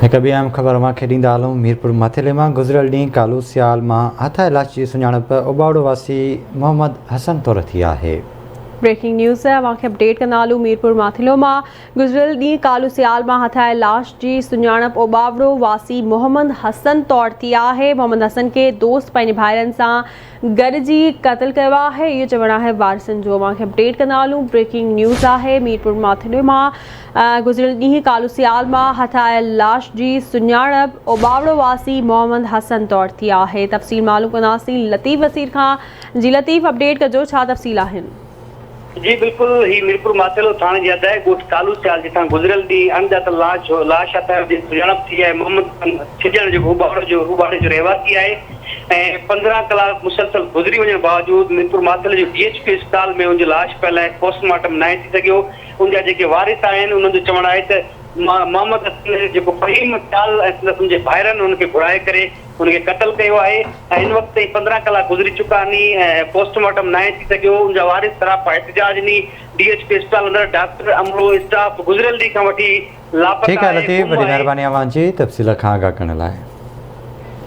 هڪ ٻي اهم خبر اوهان کي ڏيندا هلون ميرپور ماٿيلي مان گذريل ڏينهن ڪالو سيال مان هٿ آيل لاش جي سڃاڻپ اوٻاوڙو واسي محمد حسن طور ٿي آهي. بريڪنگ نيوز اوهان کي اپڊيٽ ڪندا هلون ميرپور ماٿيلو مان گذريل ڏينهن ڪالو سيال مان هٿ آيل لاش جي سڃاڻپ اوٻاوڙو واسي محمد حسن طور ٿي آهي محمد حسن کي دوست پنهنجي ڀائرن سان گڏجي قتل ڪيو آهي اهو چوڻ آهي وارثن جو اوهان کي اپڊيٽ ڪندا هلون بريڪنگ نيوز آهي ميرپور ماٿيلو مان گذريل ڏينهن ڪالوسيال مان هٿ آيل لاش جي سڃاڻپ اوٻاوڙو واسي محمد حسن طور ٿي آهي تفصيل معلوم ڪنداسين لطيف وسير کان جي لطيف اپڊيٽ ڪجو ڇا تفصيل آهن. جي بلڪل هي ميرپور ماٿيلو ٿاڻي جي حد آهي ڳوٺ ڪالو سيال جتان گذريل ڏينهن اڻڄاتل لاش لاش هٿ آيو جنهن جي سڃاڻپ ٿي آهي محمد حسن ڇڄڻ جيڪو اوٻاوڙو جو اوٻاڙي جو رهواسي آهي ۽ 15 ڪلاڪ مسلسل گذري وڃڻ باوجود ميرپور ماٿيلو جو ڊي ايڇ ڪيو اسپتال ۾ ان جو لاش پيل آهي پوسٽ مارٽم ناهي ٿي سگهيو ان جا جيڪي وارث آهن انهن جو چوڻ آهي ته محمد حسن جيڪو فهيم سيال ۽ سندس ان جي ڀائرن ان کي گهرائي ڪري ان کي قتل ڪيو آهي ۽ هن وقت تائين 15 ڪلاڪ گذري چڪا آهن ۽ پوسٽ مارٽم ناهي ٿي سگهيو ان جا وارث سراپا احتجاج ني ڊي ايڇ پي اسپتال اندر ڊاڪٽر عملو اسٽاف گذريل ڏينهن کان وٺي ٺيڪ لاپتا آهي آهي لطيف گم وڏي آهي. مهرباني اوهان جي تفصيل کان آگاهه ڪرڻ لاء.